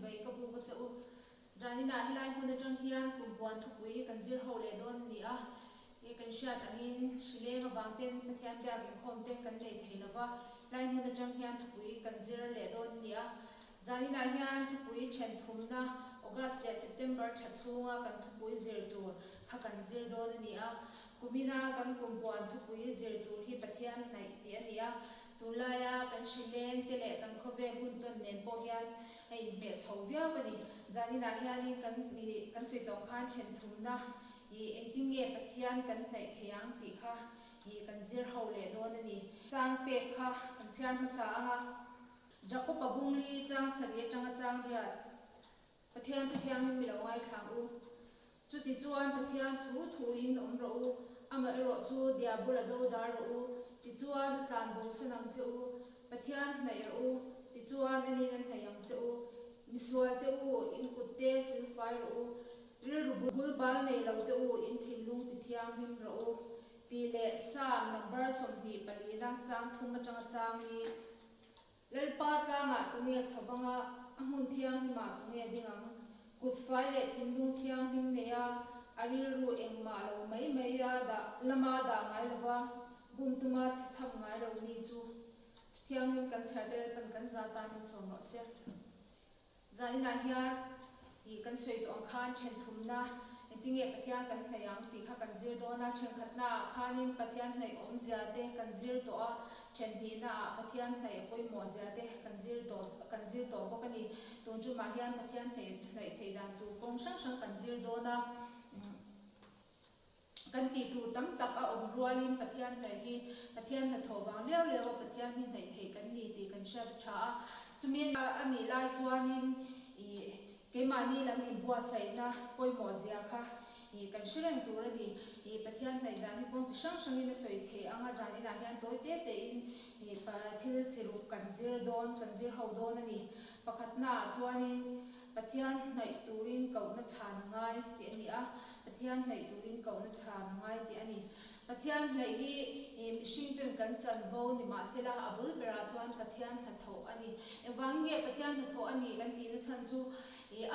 Chibai ka buk a che u. Zaninah helai hmun atang hian kumpuan thupui kan zir ho leh dawn a ni a. He kan hriat angin hrileng avang ten Pathian biak inkhawm te kan nei thei lo va, helai hmun atang hian thupui kan zir leh dawn a ni a. Zaninah hian thupui then thumna August leh September thla chhunga kan thupui zir tur kha kan zir dawn a ni a. Kumina kan kumpuan thupui zir tur hi Pathian hnaih tih a ni a. Tunlaia kan hrileng te leh kan khawvel hun tawn nen pawh hian a inhmeh chho viau a ni. Zaninah hianin kan kan sawi tawh khan then thumna i engtin nge Pathian kan hnaih thei ang tih kha i kan zir ho leh dawn a ni. Chang pek kha kan chhiar hmasa ang a. Jakob-a bungli chang sarih atanga chang riat Pathian thu thiangin mi lo ngaithlang u. Chutichuan Pathian thu thuin awm rawh u, amaherawh chu diabol a do dar rawh u, tichuan a tlan bo san ang che u. Pathian hnaih rawh u, tichuan a nin a hnaih ang che u. Misual te u, in kut te silfai rawh u, rilru bul bal nei lo te u, in thinlung ti thianghlim rawh u, tih leh Psalm number 24 na chang thum atanga chang li. Lalpa tlangah tunge chho vanga a hmun thianghlimah tunge ding ang? Kut fai leh thinlung thianghlim neia a rilru engmah lo mai mai a dah lama dah ngai lova bum tuma chhe chham ngai lo mi chu thuthianghlim kan chhiar te Lalpan kan za tan in sawm rawh se. Zaninah hian i kan sawi tawh ang khan thenthumna engtinge Pathian kan hnaih ang tih kha kan zir dawn a, thenkhatnaah khanin Pathian hnaih awmzia te kan zir tawh a, thenhnihnaah Pathian hnaih a pawimawh zia te kan zir tawh kan zir tawh bawk a ni. Tun tumah hian Pathian hnaih hnaih theih dan tur kawng hrang hrang kan zir dawn a. Kan tih tur tam tak a awm rualin Pathian hnaih hi Pathian hnathawh vang liau liau a Pathian hi hnaih theih kan ni tih kan hriat a tha a. Chumi a nih lai chuanin ih keimahni lam inbuatsaihna pawimawh zia kha ih kan hre reng tur a ni. Ih Pathian hnaih dan hi kawng chi hrang hrangin a sawi theih ang a, zan inah hian tawi te tein ih thil chi ruk kan zir dawn, kan zir ho dawn a ni. Pakhatnaah chuanin Pathian hnaih turin kohna chhan a ngai tih a ni a. Pathian hnaih turin kohna chhan a ngai tih a ni. Pathian hnaih hi mihring ten kan chanvo ni mahsela a bul berah chuan Pathian hnathawh a ni. Engvangin nge Pathian hnathawh a ni kan tihna chhan chu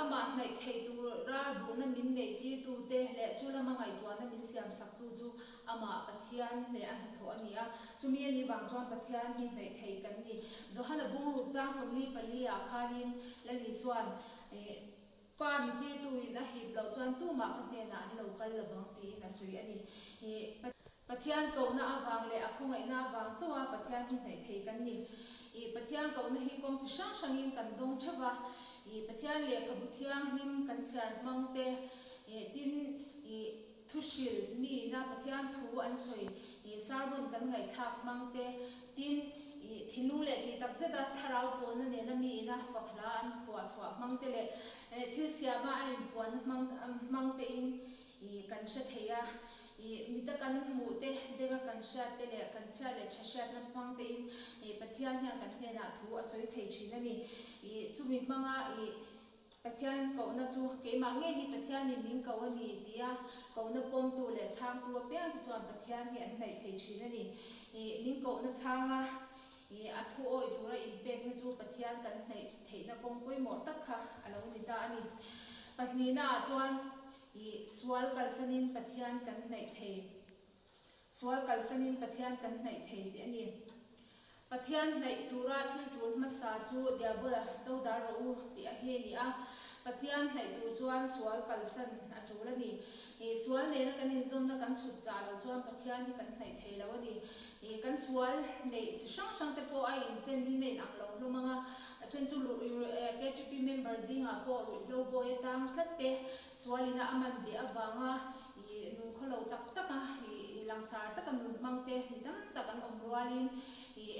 amah hnaih theih tura duhna min neih tirtute leh chu lama ngaihtuahna min siamsaktu chu amah Pathian leh a hnathawh a ni a. Chumi a nih vang chuan Pathian hi hnaih theih kan ni. Johana bungruk chang 44 ah khanin Lali chuan Pa mi tirtuin a hip loh chuan tumah ka hnenah an lo kal lovang tiin a sawi a ni. Pathian kohna avang leh a khawngaihna avang chauha Pathian hi hnaih thei kan ni. Pathian kohna hi kawng chi hrang hrangin kan dawng theuh va. Pathian lehkhabu thianghlim kan chhiar hmang te, tin thuhril miina Pathian thu an sawi sermon kan ngaihthlak hmang te, tin thinlung leh tih tak zeta thlarau pawlna nena miina fak hla an phuah chhuah hmang te leh thil siama a inpuanna hmang hmang tein kan hre thei a. Mita kan hmuh te, benga kan hriat te leh kan chhiat leh tha hriatna hmang tein Pathian hian kan hnenah thu a sawi thei thin a ni. Chumi hmanga Pathian kohna chu keimah ngei hi Pathianin min ko a ni tia kohna pawmtu leh chhangtu apiang te chuan Pathian hi an hnaih thei thin a ni. Min kohna chhanga a thu awih tura inpekna chu Pathian kan hnaih theihna kawng pawimawh tak kha a lo ni ta a ni. Pahnihnaah chuan sual kalsanin Pathian kan hnaih thei. Sual kalsanin Pathian kan hnaih thei tih a ni. Pathian hnaih tura thil tul hmasa chu Diabola do dar rawh u tih a hi a ni a. Pathian hnaih tur chuan sual kalsan a tul a ni. Sual nena kan inzawmna kan chhut chah loh chuan Pathian hi kan hnaih thei lo a ni. Kan sual neih chi hrang hrang te pawh a inchen in a inang lo hlawm ang a. A then chu KTP member zingah pawh ruihhlo bawi atang tlat te sualina a man beh avanga nun khawlo tak taka langsar taka nun hmang te mi tam tak an awm rualin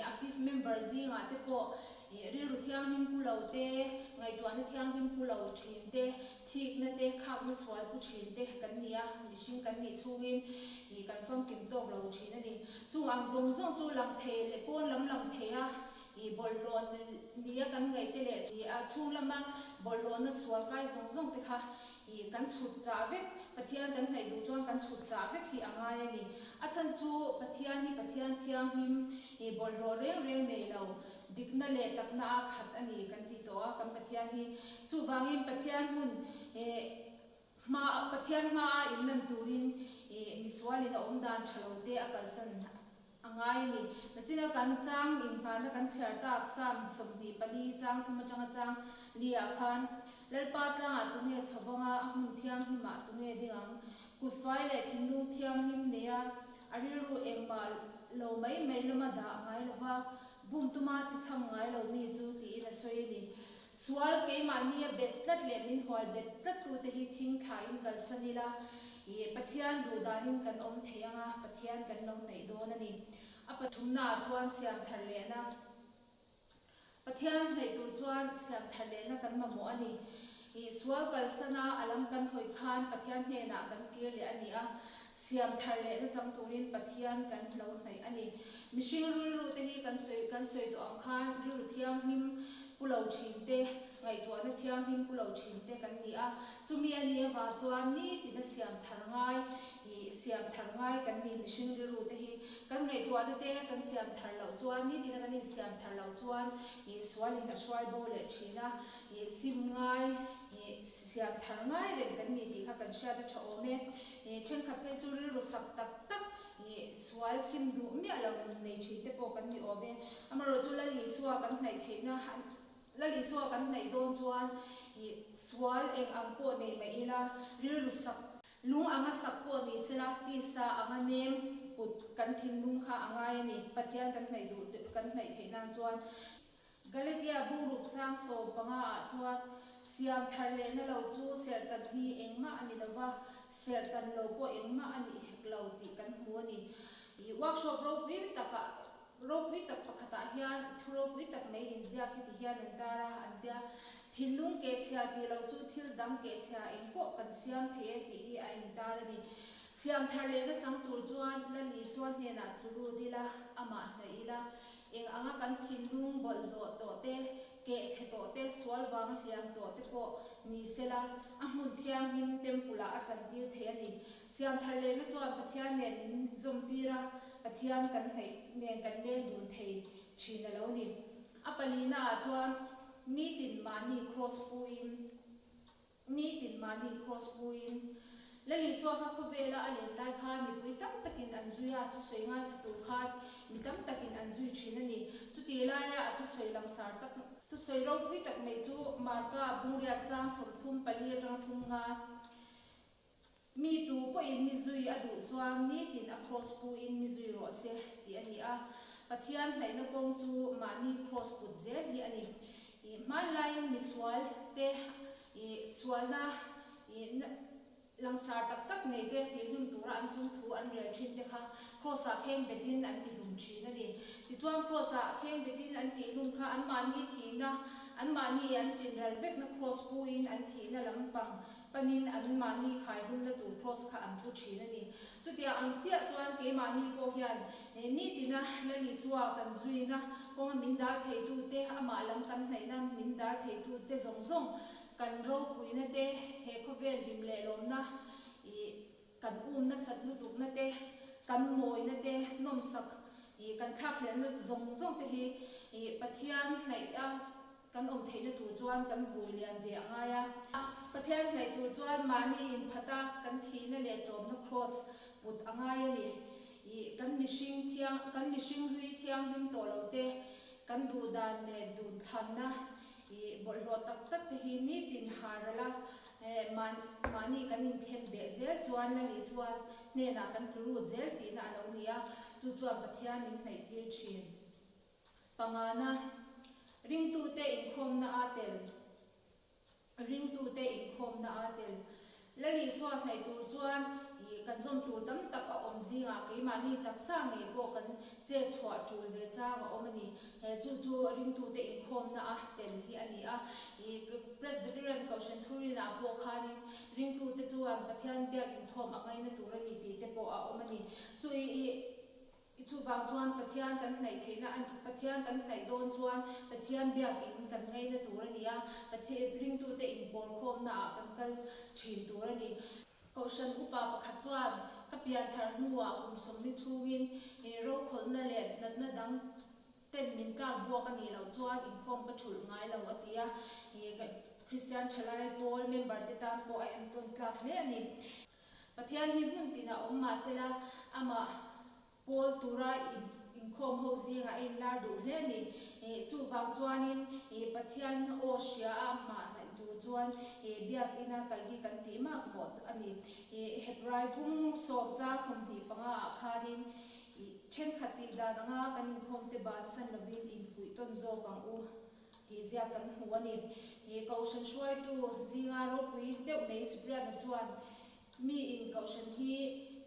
active member zingah te pawh rilru thianghlim pu lo te, ngaihtuahna thianghlim pu lo thin te, thikna te, khakna sual pu thin te kan ni a, mihring kan nih chhungin kan famkim tawk lo thin a ni. Chung ang zawng zawng chu lang thei leh pawn lam lang thei a bawlhhlawh nia kan ngaih te leh a chhung lama bawlhhlawhna sual kai zawng zawng te kha Ih, kan chhut chah vek, Pathian kan hnaih duh chuan kan chhut chah vek hi a ngai a ni. A chhan chu Pathian hi Pathian thianghlim, ih, bawlhhlawh reng reng nei lo, dikna Dikna leh takna a khat a ni kan ti tawh a kan Pathian hi. Chuvangin Pathian hmun hma Pathian hmaa inlan turin misualin a awm dan tha lo te a kalsan a ngai a ni. Nachina kan chang inngahna kan chhiar tak Psalm 24 chang thum atanga chang li ah khan Lalpa tlangah tunge chhovanga a hmun thianghlimah tunge ding ang? Kut fai leh thinlung thianghlim neia a rilru engmah lo mai mai lama dah ngai lova bum tuma che chham ngai lo mi chu tiin a sawi a ni. Sual keimahnia bet tlat leh min hual bet tlat tute hi thing thlain kalsan ila, ih Pathian duh danin kan awm thei anga Pathian kan lo hnaih dawn a ni. A pathumnaah chuan siam thar lehna. Pathian hnaih tur chuan siam thar lehna kan mamawh a ni. Ih sual kalsana a lam kan hawi khan Pathian hnenah kan kir leh a ni a, siam thar lehna chang turin Pathian kan hlo hnaih a ni. Mihring rilru te hi kan sawi kan sawi tawh ang khan rilru thianghlim pu lo thin te, ngaihtuahna thianghlim pu lo thin te kan ni a. Chumi a nih avang chuan nitina siam thar ngai Ih siam thar ngai kan ni mihring rilru te hi kan ngaihtuahna te kan siam thar loh chuan nitina kan insiam thar loh chuan ih sualin a hruai bo leh thin a, ih sim ngai ih siam thar ngai reng kan ni tih kha kan hriat a tha awm e. Ih thenkhat phei chu rilru sak tak tak ih sual sim duh miah lo nun nei thin te pawh kan ni awm e. Amaherawhchu Lal Isua kan hnaih theihna Lal Isua kan hnaih dawn chuan ih sual eng ang pawh nei mah ila rilru sak Lung anga sak pawh ni sela, tisa anga nem put kan thinlung kha a ngai a ni. Pathian kan hnaih duh kan hnaih theih nan chuan. Galatia bungruk chang 15 ah chuan, Siam thar lehna lo chu serhtan hi engmah a ni lova, serhtan lo pawh engmah a nih hek lo tih kan hmu a ni. I workshop ropui takah Ropui tak pakhatah hian thu ropui tak mai inziak hi ti hian an tar a, an tia. Thinlung kehchhia tih loh chu thil dang kehchhia eng pawh kan siam thei e tih hi a intar a ni. Siam thar lehna chang tur chuan Lal Isua hnenah tlu lut ila, amah hnaih ila, eng anga kan thinlung bawlhhlawh tawh te, kehchhe tawh te, sual vanga hliam tawh te pawh ni sela, a hmun thianghlim temple ah a chantir thei a ni. Siam thar lehna chuan Pathian nen min zawmtir a, Pathian kan hnaih nen kan leng dun thei thin a lo ni. A palina ah chuan nitin mahni kraws puin, nitin mahni kraws puin, Lal Isua kha khawvela a len lai khan mipui tam takin an zui a, thusawi ngaithla tur khan mi tam takin an zui thin a ni. Chutih laia a thusawi langsar tak, thusawi ropui tak mai chu Marka bungriat chang 34 atanga thum nga, Mi tu pawhin mi zui a duh chuan nitin a kraws puin mi zui rawh se tih a ni a. Pathian hnaihna kawng chu mahni kraws put zel hi a ni. I hmanlaiin mi sual te i sualna i langsar tak tak nei te tihhlum tura an chung thu an rel thin te kha kraws-ah kheng betin an tihlum thin a ni. Tichuan kraws-ah kheng betin an tihlum kha anmahni thihna, anmahni an chinral vekna kraws puin an thihna lampang Panin an mahni khaihlumna tur kraws kha an pu thin a ni. Chutia ang chiah chuan keimahni pawh hian nitina Lal Isua kan zuina kawnga min dal theitute, amah lam kan hnaihna min dal theitute zawng zawng kan ropuina te, he khawvel hlim leh lawmna ih kan um nasat lutukna te, kan mawina te, nawmsak ih kan thlakhlelhna zawng zawng te hi ih Pathian hnaih a Kan awm theihna tur chuan kan vui lian ve a ngai a. Pathian hnaih tur chuan mahni inphata kan thihna leh tlawmna kraws put a ngai a ni. Ih, kan mihring thiang, kan mihring hlui thianghlim tawh lo te, kan duh dan leh duhthlanna ih bawlhhlawh tak tak te hi nitin har ral a, mahni kan inkhen beh zel chuan Lal Isua hnenah kan tlu lut zel tihna a lo ni a, chu chuan Pathian min hnaihtir thin. Pangana, ringtute inkhawmna aa tel. Ringtute inkhawmna aa tel. Lal Isua hnaih tur chuan ih kan zawm tur tam tak a awm zingah keimahni taksa ngei pawh kan chet chhuah tul ve chang a awm a ni. He chu chu ringtute inkhawmna a tel hi a ni a. Ih Presbyterian Kohhran Thurinah pawh khanin ringtute chuan Pathian biak inkhawm a ngaina tur a ni tih te pawh a awm a ni. Chu ih Chuvang chuan Pathian kan hnaih theihna a Pathian kan hnaih dawn chuan Pathian biakin kan ngaina tur a ni a, Pathian ringtute inpawlkhawmna ah kan kal thin tur a ni. Kohhran upa pakhat chuan ka pian thar hnuah kum sawmli chhungin rokhawlhna leh natna dang. Ten min tlak buak a nih loh chuan inkhawm ka thulh ngai lo a ti a, Kristian thalai pawl member te tan pawh a entawn tlak hle a ni. Pathian hi hmun tinah awm mah sela amah pawl tura inkhawm ho zingah a inlar duh hle a ni. Chuvang chuanin Pathian aw hria a hmah hnaih tur chuan biakina kal hi kan tih mak mawh a ni. Hebrai bung sawm chang 25 ah khanin I thenkhat tih dan anga kan inkhawm te bansan lovin infuih tawn zawk ang u tih ziak kan hmu a ni. I Kohhran hruaitu zinga ropui deuh mai Sipriana chuan mi in Kohhran hi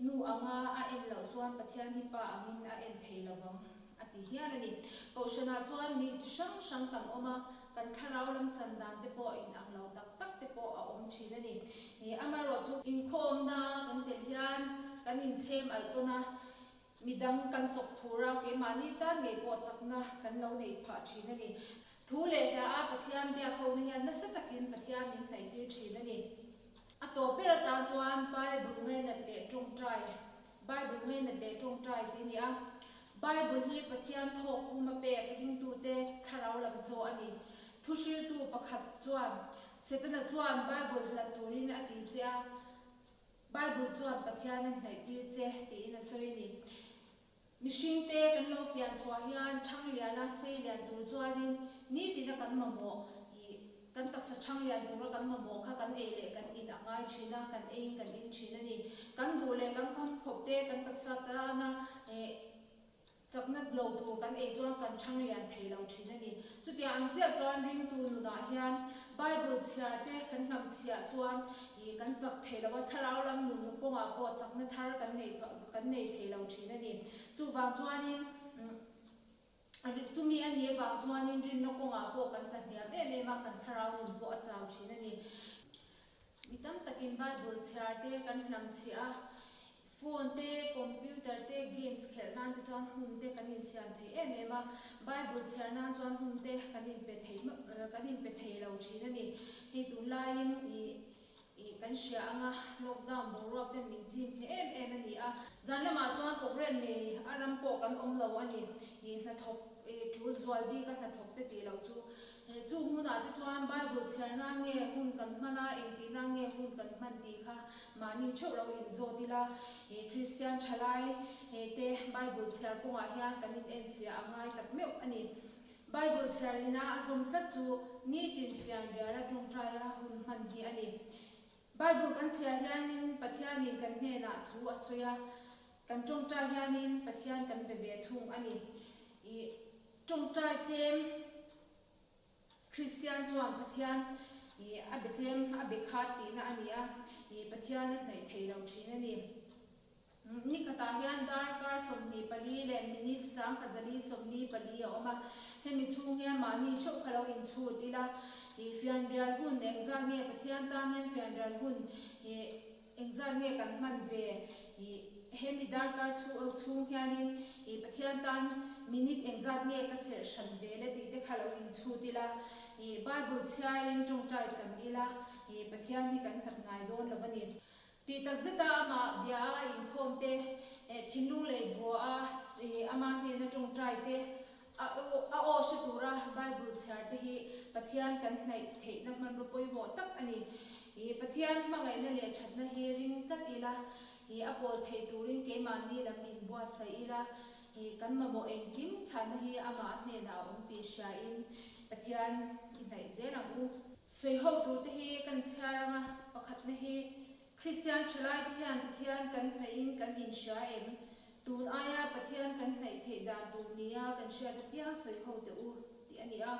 nu anga a en loh chuan Pathian hi pa angin a en thei lo vang a ti hial a ni. Kohhranah chuan mi chi hrang hrang kan awm a, kan thlarau lam chan dan te pawh in ang lo tak tak te pawh a awm thin a ni. I amaherawhchu inkhawmna kan tel hian kan inchhem alh tawn a, midang kan chawk phur a, keimahni tan ngei pawh chakna kan lo neih phah thin a ni. Thu leh hla a Pathian biak hona hian nasa takin Pathian min hnaihtir thin a ni. A tawp ber atan chuan Bible ngainat leh tawngtai, Bible ngainat leh tawngtai tih a ni a. Bible hi Pathian thawk pum a pek ringtute thlarau lam chaw a ni. Thuhriltu pakhat chuan Setana chuan Bible hlat turin a ti che a, Bible chuan Pathian a hnaihtir che tiin a sawi a ni. Mihringte kan lo pian chhuah hian Thangliana sei lian tur chuanin nitina kan mamawh ih kan taksa Thanglian tura kan mamawh kha kan ei leh kan in a ngai thin a, kan eiin kan in thin a ni. Kan duh leh kan kham khawp te kan taksa tana ih chakna lo tur kan ei chuan kan Thanglian thei lo thin a ni. Chutiang ang chiah chuan ringtu nunah hian Bible chhiar te kan hnam chhiah chuan ih kan chak thei lo a, thlarau lam nun kawngah pawh chakna thar kan nei kan nei thei lo thin a ni. Chuvang chuanin chumi a nih avang chuanin rinna kawngah pawh kan tla hniam em em a, kan thlarau nun pawh a chau thin a ni. Mi tam takin Bible chhiar te kan hnam chhiah a, Phone te, computer te, games khelh nan te chuan hun te kan insiam thei em em a, Bible chhiar nan chuan hun te kan inpe thei kan inpe thei lo thin a ni. Hei tunlaiin ih ih kan hria anga lockdown boruak ten min chim hneh em em a ni a. Zan lamah chuan program nei a ram pawh kan awm lo a ni. Ih hnathawk ih tul zual bik a hnathawk te tih loh chu Chu hmunah te chuan Bible chhiar nan nge hun kan hman a, engtih nan nge hun kan hman tih kha mahni theuh lo inzawt ila. Kristian thalai te Bible chhiar kawngah hian kan inenfiah a ngai tak meuh a ni. Bible chhiar ina a zawm tlat chu nitin fian riala tawngtaia hun hman hi a ni. Bible kan chhiar hianin Pathianin kan hnenah thu a sawi a, kan tawngtai hianin Pathian kan be ve thung a ni. Tawngtai tlem Kristian chuan Pathian ih a be tlem a be khat tihna a ni a, ih Pathian a hnaih thei lo thin a ni. Ni khatah hian darkar 24 leh minute 1044 a awm a, hemi chhung hian mahni theuh kha lo inchhut ila, ih fianrial hun engzat nge Pathian tan hian fianrial hun ih Engzat nge kan hman ve? I hemi darkar chhung hianin i Pathian tan minute engzat nge ka serh hran ve le tih te kha lo inchhut ila, i Bible chhiarin tawngtai tam ila, i Pathian hi kan hlat ngai dawn lo a ni. Tih takzeta amah bia a inkhawm te, thinlung lei bua a i ama hnena tawngtai te, A aw hre tura Bible chhiar te hi Pathian kan hnaih theihna hmanraw pawimawh tak a ni. I Pathian hmangaihna leh thatna hi ring tlat ila, i a pawl theih turin keimahni lam inbuatsaih ila, i kan mamawh engkim chhahna hi amah a hnenah a awm tih hriain Pathian i hnaih zel ang u. Sawiho turte hi kan chhiar anga pakhatna hi Kristian thalaite hian Pathian kan hnaihin kan inhria em? Tun aia Pathian kan hnaih theih dan tur nia kan hriat apiang sawi ho teh u tih a ni a.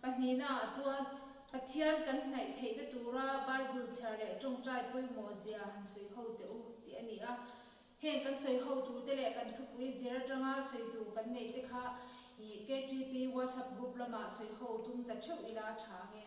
Pahnihnaah chuan Pathian kan hnaih theihna tura Bible chhiar leh tawngtai pawimawh zia han sawi ho teh u tih a ni a. Heng kan sawi ho turte leh kan thupui zir atanga sawi tur kan neih te kha i KTP WhatsApp group lamah sawi ho tum ta theuh ila a tha nge.